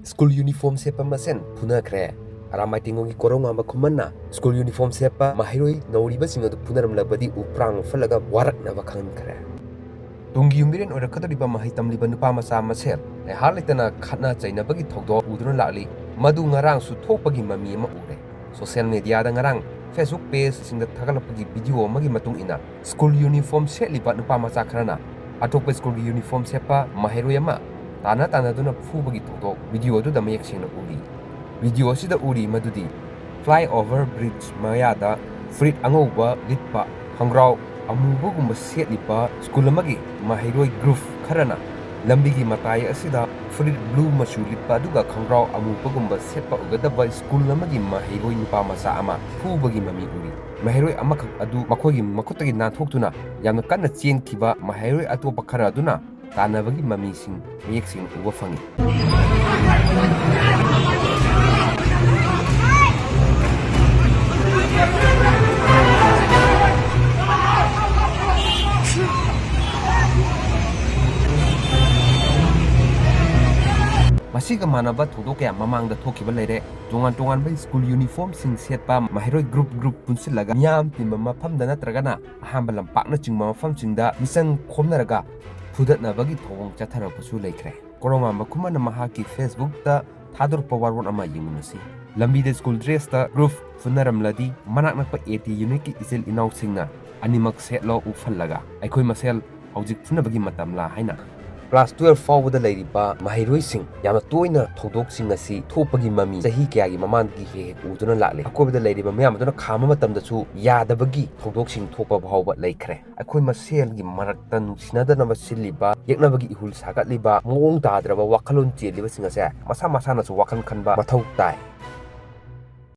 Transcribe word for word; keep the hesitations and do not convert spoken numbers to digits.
School uniform ꯁꯦꯠꯄ ꯃꯁꯦꯟ ꯐꯨꯅꯈ꯭ꯔꯦ꯫ ꯑꯔꯥꯝꯃꯥꯏ ꯇꯦꯡꯒꯣꯜꯒꯤ ꯀꯣꯔꯧꯉꯥꯝꯕ ꯈꯨꯃꯟꯅ school uniform ꯁꯦꯠꯄ ꯃꯍꯩꯔꯣꯏ ꯅꯧꯔꯤꯕꯁꯤꯡ ꯑꯗꯨ ꯐꯨꯅꯔꯝꯂꯕꯗꯤ ꯎꯄ꯭ꯔꯥꯡ ꯃꯨꯐꯠꯂꯒ ꯋꯥꯔꯛꯅꯕ ꯈꯪꯍꯟꯈ꯭ꯔꯦ꯫ ꯇꯨꯡꯒꯤ ꯌꯨꯝꯕꯤꯔꯦꯟ ꯑꯣꯏꯔꯛꯀꯗꯧꯔꯤꯕ ꯃꯍꯩ ꯇꯝꯂꯤꯕ ꯅꯨꯄꯥ ꯃꯆꯥ ꯃꯁꯦꯜ ꯉꯥꯏꯍꯥꯛ ꯂꯩꯇꯅ ꯈꯠꯅ ꯆꯩꯅꯕꯒꯤ ꯊꯧꯗꯣꯛ ꯎꯗꯨꯅ ꯂꯥꯛꯂꯤ꯫ ꯃꯗꯨ ꯉꯔꯥꯡꯁꯨ ꯊꯣꯛꯄꯒꯤ ꯃꯃꯤ ꯑꯃ ꯎꯔꯦ꯫ ꯁꯣꯁꯤꯌꯦꯜ ꯃꯦꯗꯤꯌꯥꯗ ꯉꯔꯥꯡ ꯐꯦꯁꯕꯨꯛ ꯄꯦꯖꯁꯤꯡꯗ ꯊꯥꯒꯠꯂꯛꯄꯒꯤ ꯚꯤꯗꯤꯑꯣ ꯑꯃꯒꯤ ꯃꯇꯨꯡ ꯏꯟꯅ, ꯁ꯭ꯀꯨꯜ ꯌꯨꯅꯤꯐꯣꯔꯝ ꯁꯦꯠꯂꯤꯕ ꯅꯨꯄꯥ ꯃꯆꯥ ꯈꯔꯅ ꯑꯇꯣꯞꯄ ꯁ꯭ꯀꯨꯜꯒꯤ ꯌꯨꯅꯤꯐꯣꯔꯝ ꯁꯦꯠꯄ ꯃꯍꯩꯔꯣꯏ ꯑꯃ ꯇꯥꯟꯅ ꯇꯥꯟꯅꯗꯨꯅ ꯐꯨꯕꯒꯤ ꯊꯧꯗꯣꯛ ꯚꯤꯗꯤꯑꯣ ꯑꯗꯨꯗ ꯃꯌꯦꯛ ꯁꯦꯡꯅ ꯎꯔꯤ꯫ ꯚꯤꯗꯤꯑꯣ ꯑꯁꯤꯗ ꯎꯔꯤ ꯃꯗꯨꯗꯤ ꯐ꯭ꯂꯥꯏꯑꯣꯚꯔ ꯕ꯭ꯔꯤꯖ ꯃꯌꯥꯗ ꯐꯨꯔꯤꯠ ꯑꯉꯧꯕ ꯂꯤꯠꯄ, ꯈꯣꯡꯒ꯭ꯔꯥꯎ ꯑꯃꯨꯕꯒꯨꯝꯕ ꯁꯦꯠꯂꯤꯕ ꯁ꯭ꯀꯨꯜ ꯑꯃꯒꯤ ꯃꯍꯩꯔꯣꯏ ꯒ꯭ꯔꯨꯞ ꯈꯔꯅ ꯂꯝꯕꯤꯒꯤ ꯃꯇꯥꯏ ꯑꯁꯤꯗ ꯐꯨꯔꯤꯠ ꯕ꯭ꯂꯨ ꯃꯆꯨ ꯂꯤꯠꯄ ꯑꯗꯨꯒ ꯈꯣꯡꯒ꯭ꯔꯥꯎ ꯑꯃꯨꯕꯒꯨꯝꯕ ꯁꯦꯠꯄ ꯎꯒꯗꯕ ꯁ꯭ꯀꯨꯜ ꯑꯃꯒꯤ ꯃꯍꯩꯔꯣꯏ ꯅꯨꯄꯥ ꯃꯆꯥ ꯑꯃ ꯐꯨꯕꯒꯤ ꯃꯃꯤ ꯎꯔꯤ꯫ ꯃꯍꯩꯔꯣꯏ ꯑꯃꯈꯛ ꯑꯗꯨ ꯃꯈꯣꯏꯒꯤ ꯃꯈꯨꯠꯇꯒꯤ ꯅꯥꯟꯊꯣꯛꯇꯨꯅ ꯌꯥꯝꯅ ꯀꯟꯅ ꯆꯦꯟꯈꯤꯕ ꯃꯍꯩꯔꯣꯏ ꯑꯇꯣꯞꯄ ꯈꯔ ꯑꯗꯨꯅ ꯇꯥꯟꯅꯕꯒꯤ ꯃꯃꯤꯁꯤꯡ ꯃꯌꯦꯛ ꯁꯦꯡꯅ ꯎꯕ ꯐꯪꯏ꯫ ꯃꯁꯤꯒ ꯃꯥꯟꯅꯕ ꯊꯧꯗꯣꯛ ꯀꯌꯥ ꯃꯃꯥꯡꯗ ꯊꯣꯛꯈꯤꯕ ꯂꯩꯔꯦ꯫ ꯇꯣꯉꯥꯟ ꯇꯣꯉꯥꯟꯕ ꯁ꯭ꯀꯨꯜ ꯌꯨꯅꯤꯐꯣꯔꯝꯁꯤꯡ ꯁꯦꯠꯄ ꯃꯍꯩꯔꯣꯏ ꯒ꯭ꯔꯨꯞ ꯒ꯭ꯔꯨꯞ ꯄꯨꯟꯁꯤꯜꯂꯒ ꯃꯤꯌꯥꯝ ꯇꯤꯟꯕ ꯃꯐꯝꯗ ꯅꯠꯇ꯭ꯔꯒꯅ ꯑꯍꯥꯟꯕ ꯂꯝꯄꯥꯛꯅꯆꯤꯡꯕ ꯃꯐꯝꯁꯤꯡꯗ ꯃꯤꯆꯪ ꯈꯣꯝꯅꯔꯒ ꯐꯨꯗꯠꯅꯕꯒꯤ ꯊꯧꯑꯣꯡ ꯆꯠꯊꯔꯛꯄꯁꯨ ꯂꯩꯈ꯭ꯔꯦ꯫ ꯀꯣꯔꯧꯉꯥꯝꯕ ꯈꯨꯃꯟꯅ ꯃꯍꯥꯛꯀꯤ ꯐꯦꯁꯕꯨꯛꯇ ꯊꯥꯗꯣꯔꯛꯄ ꯋꯥꯔꯣꯜ ꯑꯃ ꯌꯦꯡꯃꯤꯟꯅꯁꯤ꯫ ꯂꯝꯕꯤꯗ ꯁ꯭ꯀꯨꯜ ꯗ꯭ꯔꯦꯁꯇ ꯒ꯭ꯔꯨꯞ ꯐꯨꯅꯔꯝꯂꯗꯤ ꯃꯅꯥꯛ ꯅꯛꯄ ꯑꯦ ꯇꯤ ꯌꯨꯅꯤꯠꯀꯤ ꯏꯆꯤꯜ ꯏꯅꯥꯎꯁꯤꯡꯅ ꯑꯅꯤꯃꯛ ꯁꯦꯠꯂꯣ ꯎꯞꯍꯜꯂꯒ ꯑꯩꯈꯣꯏ ꯃꯁꯦꯜ ꯍꯧꯖꯤꯛ ꯐꯨꯅꯕꯒꯤ ꯃꯇꯝꯂꯥ ꯍꯥꯏꯅ꯫ ꯀ꯭ꯂꯥꯁ ꯇꯨꯌꯦꯜꯐ ꯐꯥꯎꯕꯗ ꯂꯩꯔꯤꯕ ꯃꯍꯩꯔꯣꯏꯁꯤꯡ ꯌꯥꯝꯅ ꯇꯣꯏꯅ ꯊꯧꯗꯣꯛꯁꯤꯡ ꯑꯁꯤ ꯊꯣꯛꯄꯒꯤ ꯃꯃꯤ ꯆꯍꯤ ꯀꯌꯥꯒꯤ ꯃꯃꯥꯡꯗꯒꯤ ꯍꯦꯛ ꯍꯦꯛ ꯎꯗꯨꯅ ꯂꯥꯛꯂꯤ꯫ ꯑꯀꯣꯏꯕꯗ ꯂꯩꯔꯤꯕ ꯃꯤꯌꯥꯝ ꯑꯗꯨꯅ ꯈꯥꯝꯕ ꯃꯇꯝꯗꯁꯨ ꯌꯥꯗꯕꯒꯤ ꯊꯧꯗꯣꯛꯁꯤꯡ ꯊꯣꯛꯄ ꯐꯥꯎꯕ ꯂꯩꯈ꯭ꯔꯦ꯫ ꯑꯩꯈꯣꯏ ꯃꯁꯦꯜꯒꯤ ꯃꯔꯛꯇ ꯅꯨꯡꯁꯤꯅꯗꯅꯕ ꯁꯤꯜꯂꯤꯕ, ꯌꯦꯛꯅꯕꯒꯤ ꯏꯍꯨꯜ ꯁꯥꯒꯠꯂꯤꯕ, ꯃꯑꯣꯡ ꯇꯥꯗ꯭ꯔꯕ ꯋꯥꯈꯜꯂꯣꯟ ꯆꯦꯜꯂꯤꯕꯁꯤꯡ ꯑꯁꯦ ꯃꯁꯥ ꯃꯁꯥꯅꯁꯨ ꯋꯥꯈꯜ ꯈꯟꯕ ꯃꯊꯧ ꯇꯥꯏ꯫